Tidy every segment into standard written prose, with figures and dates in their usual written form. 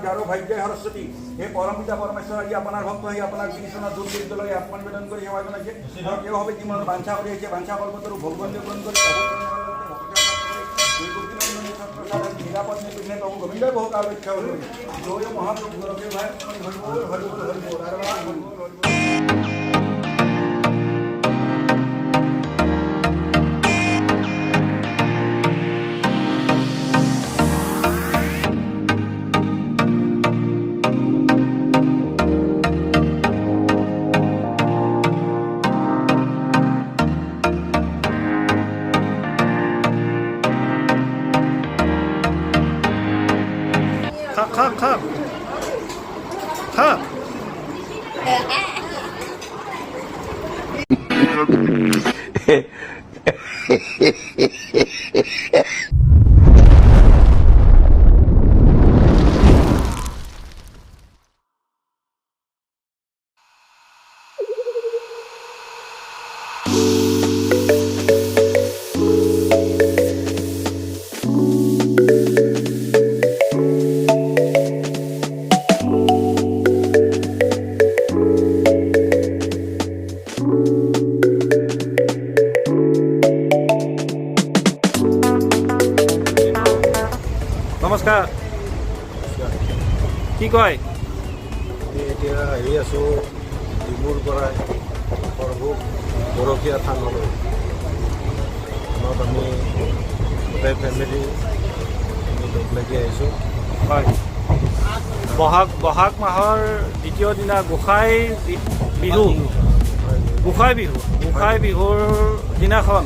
যাৰ ভাগ্য সৰস্বতী। হে পৰম পিতা পৰমেশ্বৰ, আজি আপোনাৰ ভক্ত আহি আপোনাৰ শ্ৰীচৰণত ধূপ দীপ জ্বলাই আত্মনিবেদন কৰি সেৱা জনাইছে আৰু তেওঁ হবে যি মনত বাঞ্ছা কৰি আহিছে, বাঞ্ছা কল্পতৰু ভগৱান পূৰণ কৰি নিৰাপদ নিবিঘ্নে প্ৰভু গোবিন্দই বহু কাল ৰক্ষা কৰিব। জয় মহাপ্ৰভু ৰখে ভাই। হৰি বল, হৰি বল, হৰি বল, হৰি বল, হৰি বল। খাক, খাক, খাক, খাক। নমস্কাৰ, কি কয়? আমি এতিয়া আহি আছোঁ ডিমুৰ পৰা সৰভোগ গৰখীয়া থানলৈ। থানত আমি গোটেই ফেমিলি আমি লগ লাগি আহিছোঁ। হয়, বহাগ মাহৰ দ্বিতীয় দিনা গোসাঁই বিহু, গোসাঁই বিহু। গোসাঁই বিহুৰ দিনাখন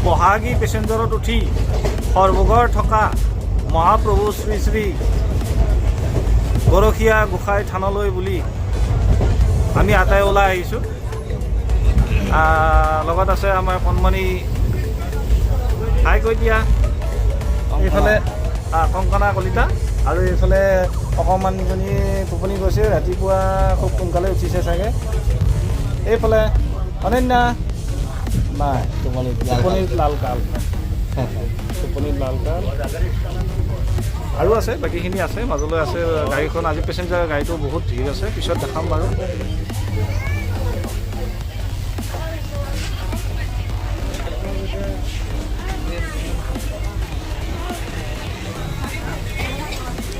বহাগী পেচেঞ্জাৰত উঠি সৰভোগৰ থকা মহাপ্ৰভু শ্ৰী শ্ৰী গৰখীয়া গোসাঁই থানলৈ বুলি আমি আটাই ওলাই আহিছোঁ। লগত আছে আমাৰ কণমানি, হাই কৈ দিয়া। এইফালে কংকনা কলিতা আৰু এইফালে অকণমানিজনী টোপনি গৈছে, ৰাতিপুৱা খুব সোনকালে উঠিছে চাগে। এইফালে অনন্যা নাই, টোপনিত লাল কাল, টোপনিত লাল কাল। আৰু আছে, বাকীখিনি আছে, মাজলৈ আছে গাড়ীখন। আজি পেচেঞ্জাৰ গাড়ীটো বহুত ভিৰ আছে, পিছত দেখাম বাৰু।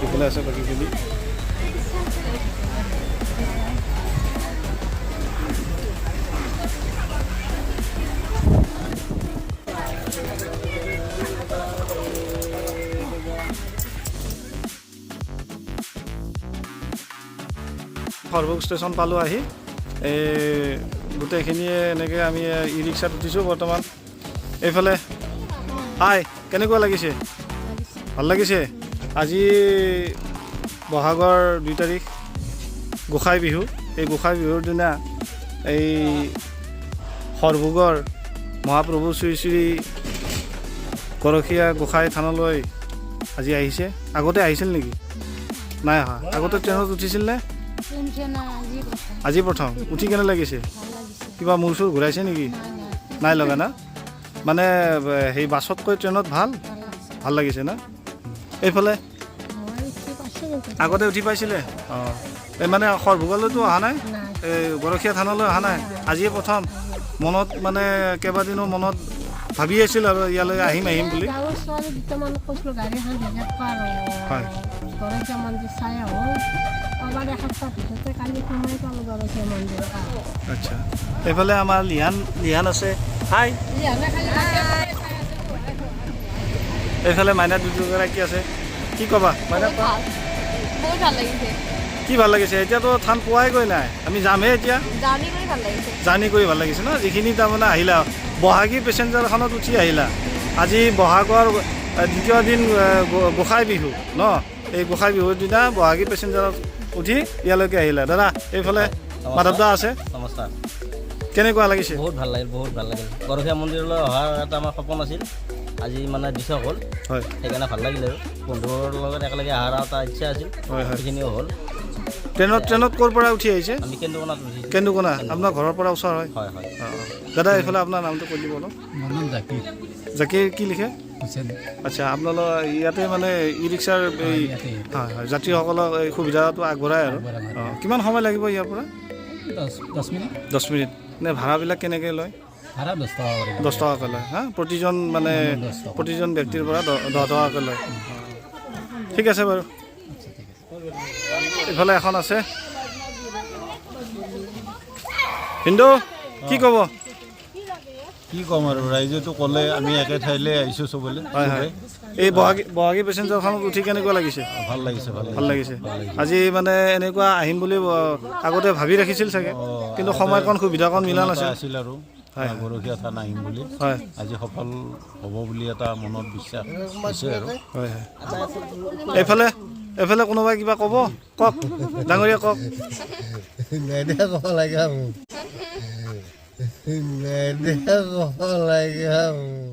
এইফালে আছে বাকীখিনি। সৰভোগ ষ্টেচন পালোঁ আহি। এই গোটেইখিনিয়ে এনেকৈ আমি ই ৰিক্সাত উঠিছোঁ বৰ্তমান। এইফালে হাই, কেনেকুৱা লাগিছে? ভাল লাগিছে। আজি বহাগৰ 2 তাৰিখ, গোসাঁই বিহু। এই গোসাঁই বিহুৰ দিনা এই সৰভোগৰ মহাপ্ৰভু শ্ৰী শ্ৰী গৰখীয়া গোসাঁই থানলৈ আজি আহিছে। আগতে আহিছিল নেকি? নাই অহা। আগতে ট্ৰেইনত উঠিছিল নে? আজি প্ৰথম। উঠি কেনে লাগিছে? কিবা মূৰ চুৰ ঘূৰাইছে নেকি? নাই লগা না? মানে সেই বাছতকৈ ট্ৰেইনত ভাল ভাল লাগিছে না? এইফালে আগতে উঠি পাইছিলে? অঁ, এই মানে সৰভোগলৈতো অহা নাই, এই গৰখীয়া থানলৈ অহা নাই, আজিয়ে প্ৰথম। মনত মানে কেইবাদিনো মনত ভাবি আছিল আৰু ইয়ালৈ আহিম আহিম বুলি। গাঁৱৰ ছোৱালী দুটামান কৈছিলোঁ, গাড়ী এখন ৰিজাৰ্ভ কৰ, গৰখীয়া মন্দিৰ চাই আহোঁ। ক'ৰবাত এসপ্তাহ ভিতৰতে কালি সোমাই পালোঁ গৰখীয়া মন্দিৰ। আচ্ছা, এইফালে আমাৰ লিহান, লিহান আছে, হাই। এইফালে মাইনা দুগৰাকী আছে। কি ক'বা মাইনা, কোৱা? বহুত ভাল লাগিছে। কি ভাল লাগিছে? এতিয়াতো থান পোৱাই গৈ নাই, আমি যামহে এতিয়া। জাৰ্ণি কৰি ভাল লাগিছে। জাৰ্ণি কৰি ভাল লাগিছে ন? যিখিনি তাৰমানে আহিলা, বহাগী পেচেঞ্জাৰখনত উঠি আহিলা। আজি বহাগৰ দ্বিতীয় দিন, গোসাঁই বিহু ন? এই গোসাঁই বিহুৰ দিনা বহাগী পেচেঞ্জাৰত উঠি ইয়ালৈকে আহিলা। দাদা, এইফালে মাধৱ দা আছে। নমস্কাৰ। কেনেকুৱা লাগিছে? বহুত ভাল লাগিল, বহুত ভাল লাগিল। গৰখীয়া মন্দিৰলৈ অহাৰ এটা আমাৰ সপোন আছিল, আজি মানে দিছক হ'ল। সেইকাৰণে ভাল লাগিল আৰু বন্ধুৰ লগত একেলগে অহাৰ এটা ইচ্ছা আছিল। হয় হয় সেইখিনিও হ'ল। ট্ৰেইনত ক'ৰ পৰা উঠি আহিছে? আমি কেন্দুকোনাত উঠিছোঁ। কেন্দুকোনা, আপোনাৰ ঘৰৰ পৰা ওচৰ হয়? হয় হয় অঁ, অঁ। দাদা, এইফালে আপোনাৰ নামটো কৈ দিব অলপ। মোৰ নাম জাকিৰ। জাকিৰ কি লিখে? হুছেইন। আচ্ছা, আপোনালোক ইয়াতে মানে ই ৰিক্সাৰ এই ইয়াতে। হয় হয়, যাত্ৰীসকলক এই সুবিধাটো আগবঢ়ায় আৰু। আগবঢ়ায়। অঁ, কিমান সময় লাগিব ইয়াৰ পৰা? 10 মিনিট। 10 মিনিট। নে ভাড়াবিলাক কেনেকৈ লয়? ভাড়া 10 টকা কৰি। 10 টকাকৈ লয়। হা, প্ৰতিজন মানে 10 টকা। প্ৰতিজন ব্যক্তিৰ পৰা 10 টকাকৈ লয়। ঠিক আছে বাৰু। আচ্ছা, ঠিক আছে। ইফালে এখন আছে। হিন্দু, কি ক'ব? কি ক'ম আৰু, ৰাইজেতো ক'লে, আমি একে ঠাইলৈ আহিছোঁ চবলে। হয় হয়, এই বহাগী পেচেঞ্জাৰখনত উঠি কেনেকুৱা লাগিছে? ভাল লাগিছে, ভাল। ভাল লাগিছে। আজি মানে এনেকুৱা আহিম বুলি আগতে ভাবি ৰাখিছিল চাগে, কিন্তু সময়কণ সুবিধাকণ মিলা নাছিল। আছিল আৰু হয়। গৰখীয়া থান আহিম বুলি। আজি সফল হ'ব বুলি এটা মনত বিশ্বাস হৈছে আৰু। হয় হয়, এইফালে কোনোবাই কিবা ক'ব? কওক ডাঙৰীয়া, কওক। নেদে ক'ব লাগে মোক, নেদে ক'ব লাগে মোক।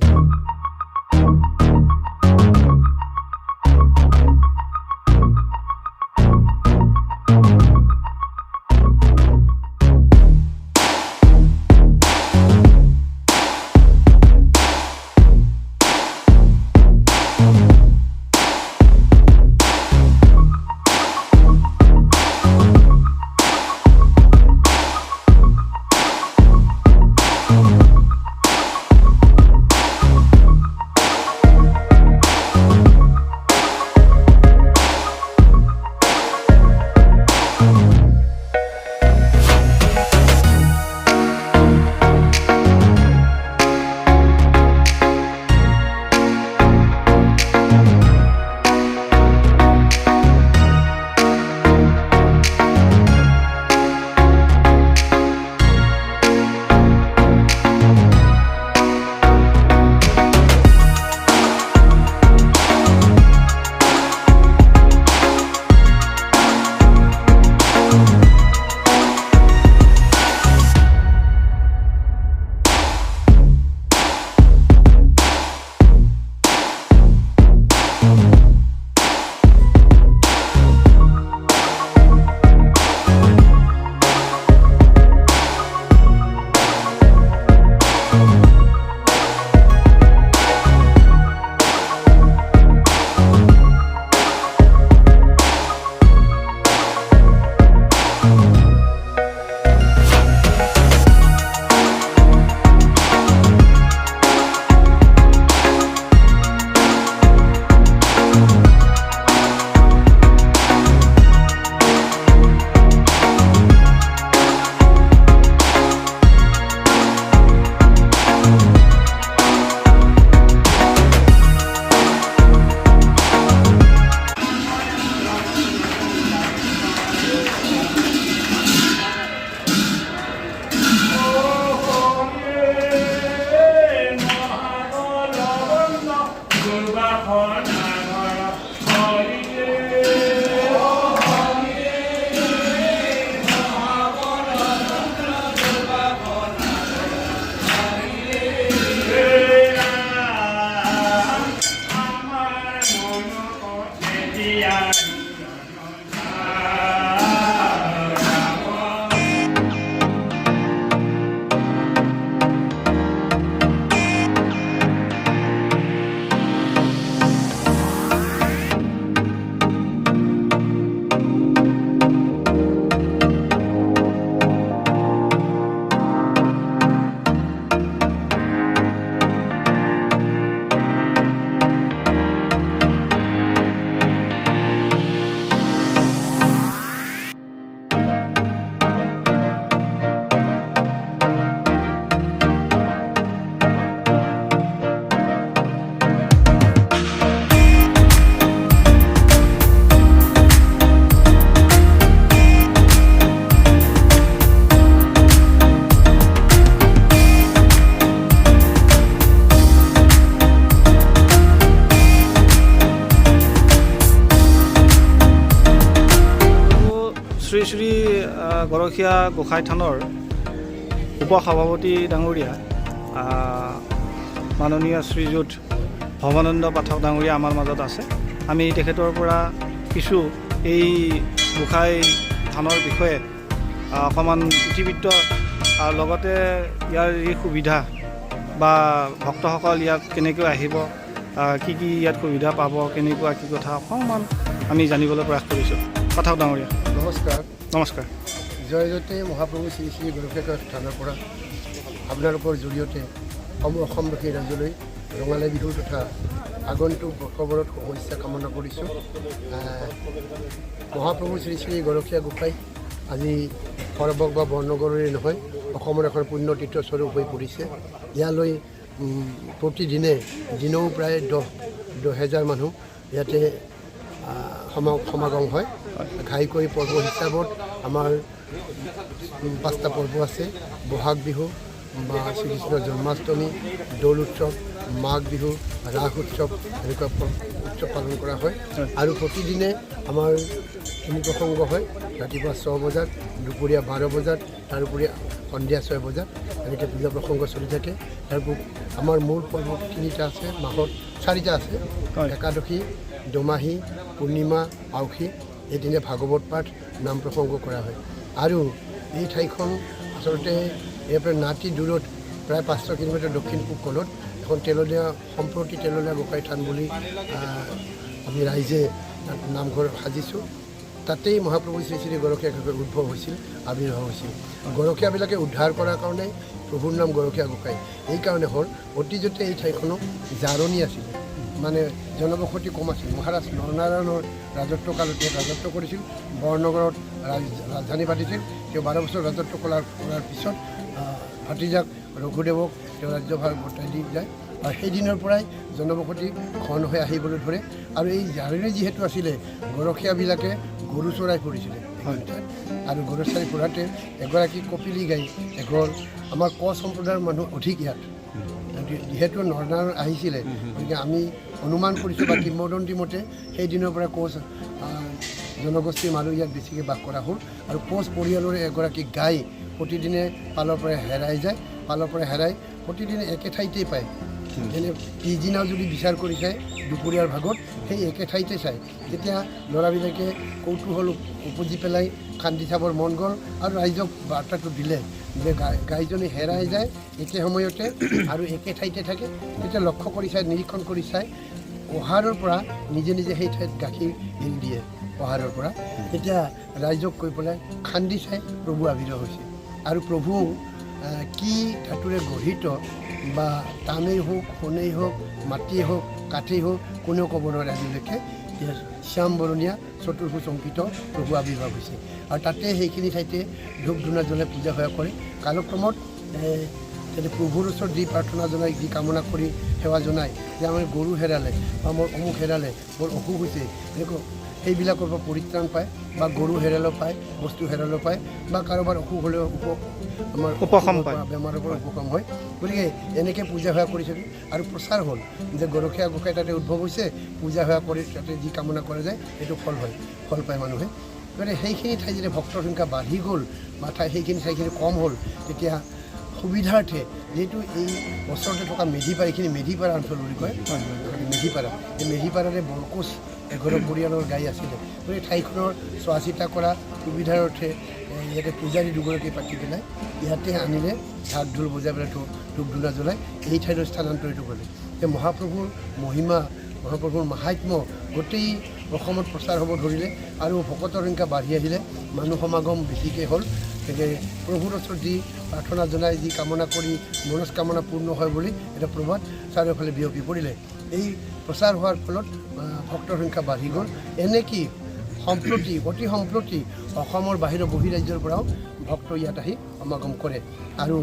শ্ৰী শ্ৰী গৰখীয়া গোসাঁই থানৰ উপসভাপতি ডাঙৰীয়া মাননীয় শ্ৰীযুত ভৱানন্দ পাঠক ডাঙৰীয়া আমাৰ মাজত আছে। আমি তেখেতৰ পৰা কিছু এই গোসাঁই থানৰ বিষয়ে অকণমান ইতিবৃত্ত আৰু লগতে ইয়াৰ যি সুবিধা বা ভক্তসকল ইয়াত কেনেকৈ আহিব। কি কি ইয়াত সুবিধা পাব, কেনেকুৱা কি কথা অকণমান আমি জানিবলৈ প্ৰয়াস কৰিছোঁ। কথা ডাঙৰীয়া। নমস্কাৰ। নমস্কাৰ। জয় জয়তে মহাপ্ৰভু শ্ৰী শ্ৰী গৰখীয়া থানৰ পৰা আপোনালোকৰ জৰিয়তে সমূহ অসমবাসী ৰাইজলৈ ৰঙালী বিহু তথা আগন্তুক বৰ্ষবোৰত শুভেচ্ছা কামনা কৰিছোঁ। মহাপ্ৰভু শ্ৰী শ্ৰী গৰখীয়া গোসাঁই আজি সৰভোগ বা বৰনগৰৰে নহয়, অসমৰ এখন পুণ্যতীৰ্থস্বৰূপ হৈ পৰিছে। ইয়ালৈ প্ৰতিদিনে দিনৌ প্ৰায় 10,000 মানুহ ইয়াতে সমাগম হয়। ঘাইকৈ পৰ্ব হিচাপত আমাৰ 5টা পৰ্ব আছে। বহাগ বিহু বা শ্ৰীকৃষ্ণৰ জন্মাষ্টমী, দৌল উৎসৱ, মাঘ বিহু, ৰাস উৎসৱ, এনেকুৱা উৎসৱ পালন কৰা হয়। আৰু প্ৰতিদিনে আমাৰ তিনি প্ৰসংগ হয়, ৰাতিপুৱা 6 বজাত, দুপৰীয়া 12 বজাত, তাৰোপৰি সন্ধিয়া 6 বজাত এনেকৈ পূজা প্ৰসংগ চলি থাকে। তাৰোপৰি আমাৰ মূল পৰ্ব 3টা আছে, মাহত 4টা আছে, একাদশী, দমাহী, পূৰ্ণিমা, আউসী, এই দিনে ভাগৱত পাঠ, নাম প্ৰসংগ কৰা হয়। আৰু এই ঠাইখন আচলতে ইয়াৰ পৰা নাতি দূৰত প্ৰায় 500 কিলোমিটাৰ দক্ষিণ পূব কোণত এখন তেলনীয়া, সম্প্ৰতি তেলনীয়া গোসাঁই থান বুলি আমি ৰাইজে তাত নামঘৰ সাজিছোঁ। তাতেই মহাপ্ৰভু শ্ৰী শ্ৰী গৰখীয়া গোসাঁইৰ উদ্ভৱ হৈছিল, আৱিৰ্ভাৱ হৈছিল। গৰখীয়াবিলাকে উদ্ধাৰ কৰাৰ কাৰণে প্ৰভুৰ নাম গৰখীয়া গোসাঁই এইকাৰণে হ'ল। অতীজতে এই ঠাইখনো জাৰণি আছিলে, মানে জনবসতি কম আছিল। মহাৰাজ নৰনাৰায়ণৰ ৰাজত্বকালত ইয়াত ৰাজত্ব কৰিছিল, বৰনগৰত ৰাজধানী পাতিছিল। তেওঁ 12 বছৰ ৰাজত্ব কৰাৰ পিছত ভাতিজাক ৰঘুদেৱক তেওঁ ৰাজ্যভাৰ গতাই দি যায় আৰু সেইদিনৰ পৰাই জনবসতি ঘন হৈ আহিবলৈ ধৰে। আৰু এই জাৰণি যিহেতু আছিলে, গৰখীয়াবিলাকে গৰু চৰাই ফুৰিছিলে আৰু গৰু চৰাই ফুৰাতে এগৰাকী কপিলী গাই এঘৰ, আমাৰ কোচ সম্প্ৰদায়ৰ মানুহ অধিক ইয়াত, যিহেতু নৰনাৰায়ণ আহিছিলে, গতিকে আমি অনুমান কৰিছোঁ বা কিম্বদন্তী মতে সেইদিনৰ পৰা কোচ জনগোষ্ঠীৰ মানুহ ইয়াত বেছিকৈ বাস কৰা হ'ল। আৰু কোচ পৰিয়ালৰে এগৰাকী গাই প্ৰতিদিনে পালৰ পৰা হেৰাই যায়, পালৰ পৰা হেৰাই প্ৰতিদিনে একে ঠাইতেই পায়। যেনে পিছদিনাও যদি বিচাৰ কৰি চায় দুপৰীয়াৰ ভাগত সেই একে ঠাইতে চায়, তেতিয়া ল'ৰাবিলাকে কৌতূহল উপজি পেলাই খান্দি চাবৰ মন গ'ল আৰু ৰাইজক বাৰ্তাটো দিলে যে গাইজনী হেৰাই যায় একে সময়তে আৰু একে ঠাইতে থাকে। তেতিয়া লক্ষ্য কৰি চাই, নিৰীক্ষণ কৰি চাই ওহাৰৰ পৰা নিজে নিজে সেই ঠাইত গাখীৰ এৰি দিয়ে ওহাৰৰ পৰা। তেতিয়া ৰাইজক কৈ পেলাই খান্দি চাই প্ৰভু আৱিৰ্ভাৱ হৈছে। আৰু প্ৰভু কি ধাতুৰে গঢ়িত বা তামেই হওক, সোণেই হওক, মাটিয়েই হওক, কাঠেই হওক, কোনেও ক'ব নোৱাৰে আজিলৈকে। শ্যাম বৰণীয়া চতুৰ্ভুজ অংকিত প্ৰভু আৱিৰ্ভাৱ হৈছে। আৰু তাতে সেইখিনি ঠাইতে ধূপ ধূনা জ্বলাই পূজা সেৱা কৰে। কালক্ৰমত তেনে প্ৰভুৰ ওচৰত যি প্ৰাৰ্থনা জনাই, যি কামনা কৰি সেৱা জনায় যে আমাৰ গৰু হেৰালে বা মোৰ অমুক হেৰালে, মোৰ অসুখ হৈছে, এনেকুৱা সেইবিলাকৰ পৰা পৰিত্ৰাণ পায় বা গৰু হেৰালেও পায়, বস্তু হেৰালেও পায় বা কাৰোবাৰ অসুখ হ'লেও আমাৰ উপশম পায়, বেমাৰৰ পৰা উপশম হয়। গতিকে এনেকৈ পূজা সেৱা কৰি থাকি আৰু প্ৰচাৰ হ'ল যে গৰখীয়া গোসাঁই তাতে উদ্ভৱ হৈছে, পূজা সেৱা কৰি তাতে যি কামনা কৰা যায় সেইটো ফল হয়, ফল পায় মানুহে। গতিকে সেইখিনি ঠাই যেতিয়া ভক্তৰ সংখ্যা বাঢ়ি গ'ল বা সেইখিনি ঠাইখিনি কম হ'ল, তেতিয়া সুবিধাৰ্থে যিহেতু এই ওচৰতে থকা মেধিপাৰা, এইখিনি মেধিপাৰা অঞ্চল বুলি কয়, মেধিপাৰা, এই মেধিপাৰাৰে বৰকোচ এঘৰৰ পৰিয়ালৰ গাই আছিলে। গতিকে ঠাইখনৰ চোৱা চিতা কৰা সুবিধাৰ অৰ্থে ইয়াতে পূজাৰী দুগৰাকী পাতি পেলাই ইয়াতে আনিলে, ঢাক ঢোল বজাই পেলাই ধূপ ধূনা জ্বলাই এই ঠাইলৈ স্থানান্তৰিত কৰিলে। যে মহাপ্ৰভুৰ মহিমা, মহাপ্ৰভুৰ মাহাত্ম্য গোটেই অসমত প্ৰচাৰ হ'ব ধৰিলে আৰু ভকতৰ সংখ্যা বাঢ়ি আহিলে, মানুহ সমাগম বেছিকৈ হ'ল। গতিকে প্ৰভুৰ ওচৰত যি প্ৰাৰ্থনা জনাই, যি কামনা কৰি মনস্কামনা পূৰ্ণ হয় বুলি এটা প্ৰবাদ চাৰিওফালে বিয়পি পৰিলে। এই প্ৰচাৰ হোৱাৰ ফলত ভক্তৰ সংখ্যা বাঢ়ি গ'ল। এনেকি সম্প্ৰতি, অতি সম্প্ৰতি অসমৰ বাহিৰৰ বহিৰাজ্যৰ পৰাও ভক্ত ইয়াত আহি সমাগম কৰে। আৰু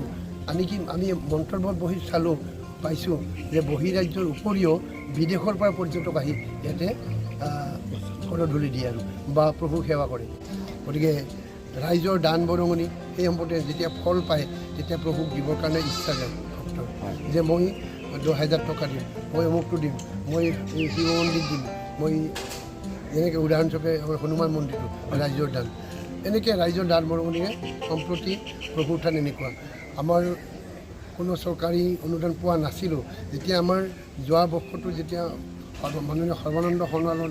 আনকি আমি মন্তব্যত বহি চালোঁ, পাইছোঁ যে বহিৰাজ্যৰ উপৰিও বিদেশৰ পৰা পৰ্যটক আহি ইয়াতে পদধূলি দিয়ে আৰু বা প্ৰভুক সেৱা কৰে। গতিকে ৰাইজৰ দান বৰঙণি সেই সম্পৰ্কে যেতিয়া ফল পায় তেতিয়া প্ৰভুক দিবৰ কাৰণে ইচ্ছা যায় ভক্তৰ, যে মই 10,000 টকা দিম, মই অমুকটো দিম, মই এই শিৱ মন্দিৰ দিম, মই যেনেকৈ উদাহৰণস্বৰূপে আমাৰ হনুমান মন্দিৰটো ৰাইজৰ দান, এনেকৈ ৰাইজৰ দান বৰঙণিৰে সম্প্ৰতি প্ৰভুৰ থান এনেকুৱা। আমাৰ কোনো চৰকাৰী অনুদান পোৱা নাছিলোঁ। যেতিয়া আমাৰ যোৱা বৰ্ষটো যেতিয়া মাননীয় সৰ্বানন্দ সোণোৱালৰ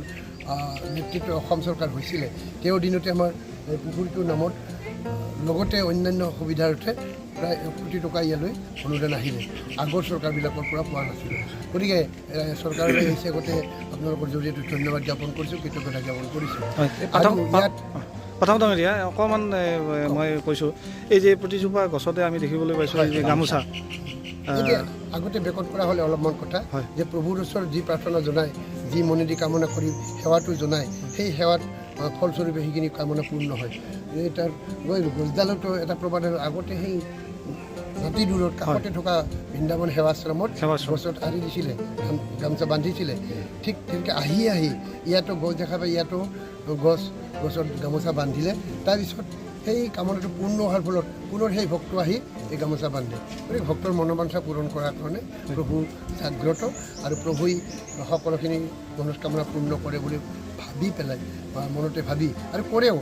নেতৃত্ব অসম চৰকাৰ হৈছিলে, তেওঁৰ দিনতে আমাৰ এই পুখুৰীটোৰ নামত লগতে অন্যান্য সুবিধাৰ্থে প্ৰায় 1 কোটি টকা ইয়ালৈ অনুদান আহিলে। আগৰ চৰকাৰবিলাকৰ পৰা পোৱা নাছিলে। গতিকে চৰকাৰলৈ এই চেগতে আপোনালোকৰ জৰিয়তে ধন্যবাদ জ্ঞাপন কৰিছোঁ, কৃতজ্ঞতা জ্ঞাপন কৰিছোঁ। আৰু ইয়াত প্ৰথম ডাঙৰীয়া, অকণমান মই কৈছোঁ, এই যে প্ৰতিজোপা গছতে আমি দেখিবলৈ পাইছোঁ এই যে গামোচা। এতিয়া আগতে বেকত কৰা হ'লে অলপমান কথা যে প্ৰভুৰ ওচৰত যি প্ৰাৰ্থনা জনায়, যি মনেদি কামনা কৰি সেৱাটো জনায়, সেই সেৱাত ফলস্বৰূপে সেইখিনি কামনা পূৰ্ণ হয়। এই তাৰ গৈ গছডালতো এটা প্ৰবাদ আৰু আগতে সেই নাতি দূৰত কাষতে থকা বৃন্দাবন সেৱাশ্ৰমত সেৱাশ্ৰম। গছত আঁৰি দিছিলে, গামোচা বান্ধিছিলে। ঠিক তেনেকৈ আহি আহি ইয়াতো গছ দেখা পাই ইয়াতো গছত গামোচা বান্ধিলে। তাৰপিছত সেই কামনাটো পূৰ্ণ হোৱাৰ ফলত পুনৰ সেই ভক্ত আহি এই গামোচা বান্ধে। গতিকে ভক্তৰ মনোবাঞ্ছা পূৰণ কৰাৰ কাৰণে প্ৰভু জাগ্ৰত আৰু প্ৰভুই সকলোখিনি মনস্কামনা পূৰ্ণ কৰে বুলি ভাবি পেলাই বা মনতে ভাবি আৰু কৰেও।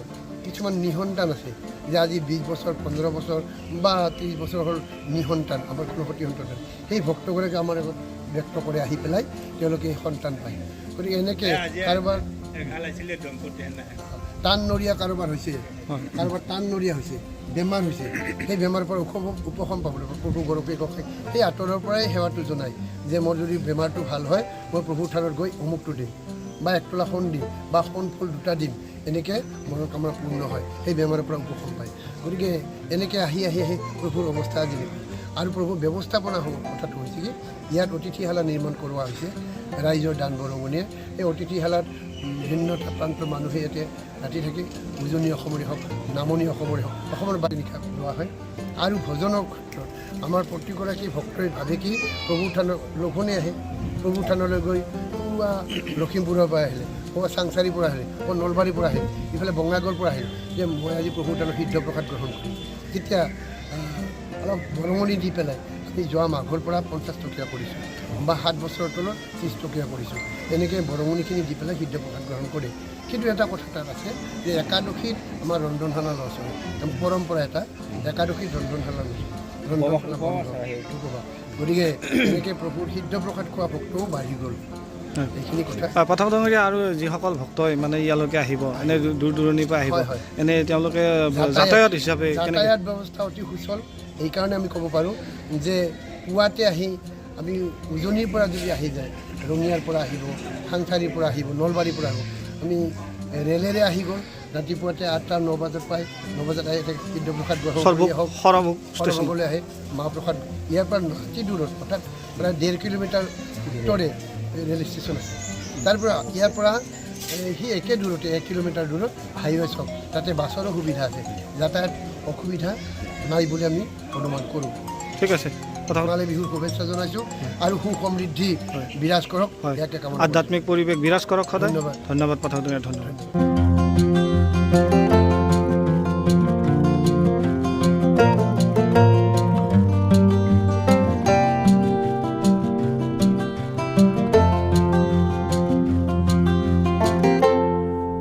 কিছুমান নিসন্তান আছে যে আজি 20 বছৰ, 15 বছৰ বা 30 বছৰ হ'ল নিসন্তান, আমাৰ কোনো সতি সন্তান নাই। সেই ভক্তগৰাকী আমাৰ আগত ব্যক্ত কৰে আহি পেলাই তেওঁলোকে সন্তান পায়। গতিকে এনেকৈ কাৰোবাৰ টান নৰিয়া কাৰোবাৰ হৈছে, কাৰোবাৰ টান নৰিয়া হৈছে, বেমাৰ হৈছে, সেই বেমাৰৰ পৰা উপশম পাবলৈ প্ৰভু গৰকী গোসাঁই সেই আঁতৰৰ পৰাই সেৱাটো জনায় যে মোৰ যদি বেমাৰটো ভাল হয়, মই প্ৰভুৰ থানত গৈ অমুকটো দিম বা এক তোলা সোণ দিম বা সোণ ফুল দুটা দিম। এনেকৈ মনোকামনা পূৰ্ণ হয়, সেই বেমাৰৰ পৰা উপশম পায়। গতিকে এনেকৈ আহি আহি আহি প্ৰভুৰ অৱস্থা আজি এনেকুৱা। আৰু প্ৰভুৰ ব্যৱস্থাপনা কথাটো হৈছে কি, ইয়াত অতিথিশালা নিৰ্মাণ কৰোৱা হৈছে ৰাইজৰ দান বৰঙণিয়ে। এই অতিথিশালাত ভিন্ন প্ৰান্তৰ মানুহে ইয়াতে ৰাতি থাকি, উজনি অসমৰে হওক, নামনি অসমৰে হওক, অসমৰ বাকী নিশা লোৱা হয়। আৰু ভোজনৰ ক্ষেত্ৰত আমাৰ প্ৰতিগৰাকী ভক্তই ভাবে কি প্ৰভুৰ থানত লঘোণে আহে, প্ৰভুৰ থানলৈ গৈ পুৱা লখিমপুৰৰ পৰা আহিলে, ক'ৰবাত চাংচাৰীৰ পৰা আহিলে, ক'ৰবাত নলবাৰীৰ পৰা আহিলে, ইফালে বঙাইগাঁৱৰ পৰা আহিলে যে মই আজি প্ৰভুৰ থানত সিদ্ধ প্ৰসাদ গ্ৰহণ কৰিম। তেতিয়া অলপ বৰঙণি দি পেলাই আমি যোৱা মাঘৰ পৰা 50 টকীয়া কৰিছোঁ বা 7 বছৰৰ তলত 30 টকীয়া কৰিছোঁ। এনেকৈ বৰঙণিখিনি দি পেলাই সিদ্ধ প্ৰসাদ গ্ৰহণ কৰে। কিন্তু এটা কথা তাত আছে যে একাদশীত আমাৰ ৰন্ধনশালা লছ হয়। পৰম্পৰা এটা, একাদশীত ৰন্ধনশালা লছ, ৰন্ধনশালা বন্ধ, উপবাস। গতিকে এনেকৈ প্ৰভুৰ সিদ্ধ প্ৰসাদ খোৱা ভক্তও বাঢ়ি গ'ল। এইখিনি কথা। প্ৰথম ডাঙৰীয়া, আৰু যিসকল ভক্তই মানে ইয়ালৈকে আহিব, এনে দূৰ দূৰণিৰ পৰা আহিব, হয়, হয়। এনে তেওঁলোকে যাতায়াত হিচাপে কেনেকৈ? যাতায়াত ব্যৱস্থা অতি সুচল। এইকাৰণে আমি ক'ব পাৰোঁ যে পুৱাতে আহি আমি উজনিৰ পৰা যদি আহি যায়, ৰঙিয়াৰ পৰা আহিব, সাংসাৰীৰ পৰা আহিব, নলবাৰীৰ পৰা আহিব, আমি ৰেলেৰে আহি গ'ল, ৰাতিপুৱাতে 8টা 9 বজাত পায়। 9 বজাত আহি এতিয়া সিদ্ধ প্ৰসাদ গ্ৰহণ কৰি সৰভোগ আহক। সৰভোগ ষ্টেচন। সৰভোগলৈ আহে মহাপ্ৰসাদ। ইয়াৰ পৰা অতি দূৰত, অৰ্থাৎ প্ৰায় 1.5 কিলোমিটাৰ উত্তৰে ৰেল ষ্টেচন আছে। তাৰ পৰা ইয়াৰ পৰা সি একে দূৰতে 1 কিলোমিটাৰ দূৰত হাইৱে চক, তাতে বাছৰো সুবিধা আছে। যাতায়াত অসুবিধা নাই বুলি আমি অনুমান কৰোঁ। ঠিক আছে, কথা ৰঙালী বিহুৰ শুভেচ্ছা জনাইছোঁ আৰু সুখ সমৃদ্ধি বিৰাজ কৰক, ইয়াকে কামনা কৰিছোঁ। আধ্যাত্মিক পৰিৱেশ বিৰাজ কৰক সদায়। ধন্যবাদ। ধন্যবাদ পাঠক, ধন্যবাদ।